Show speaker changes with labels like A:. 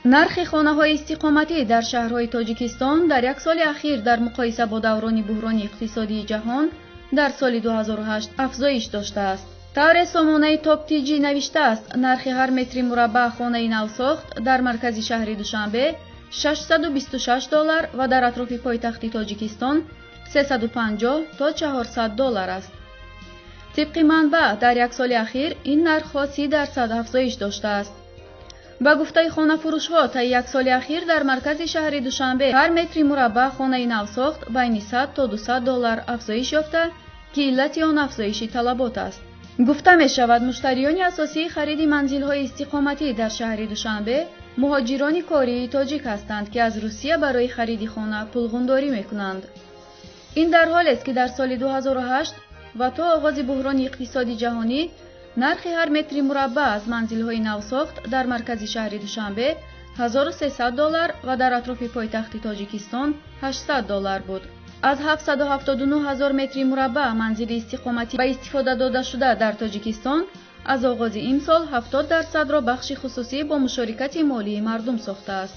A: Нархи хонаҳои истиқоматӣ дар шаҳрҳои Тоҷикистон дар як соли ахир дар муқоиса бо даврони буҳрони иқтисодии ҷаҳон дар соли 2008 афзоиш доштааст. Тавре сомонаи Топ-ТЖ навиштааст, нархи ҳар метри мураббаъ хонаи навсохт дар маркази шаҳри Душанбе 626 доллар ва дар атрофи пойтахти Тоҷикистон 350 то 400 доллар аст. Тибқи манбаъ, дар як соли ахир ин нархҳо 30% афзоиш доштааст. Ба гуфтаи хонафурӯшҳо, таи як соли ахир дар маркази шаҳри Душанбе ҳар метри мураббаъ хонаи навсохт байни 100 то 200 доллар афзоиш ёфта, ки иллати он афзоиши талабот аст. Гуфта мешавад, муштариёни асосии хариди манзилҳои истиқоматӣ дар шаҳри Душанбе муҳоҷирони кории тоҷик ҳастанд, ки аз Русия барои хариди хона пулғундорӣ мекунанд. Ин дар ҳолест, ки дар соли 2008 ва то оғози буҳрони иқтисоди ҷаҳонӣ нархи ҳар метри мураббаъ аз манзилҳои навсохт дар маркази шаҳри Душанбе 1300 доллар ва дар атрофи пойтахти Тоҷикистон 800 доллар буд. Аз 779 ҳазор метри мураббаъ манзили истиқоматӣ ба истифода додашуда дар Тоҷикистон аз оғози имсол 70%-ро бахши хусусӣ бо мушорикати молии мардум сохтааст.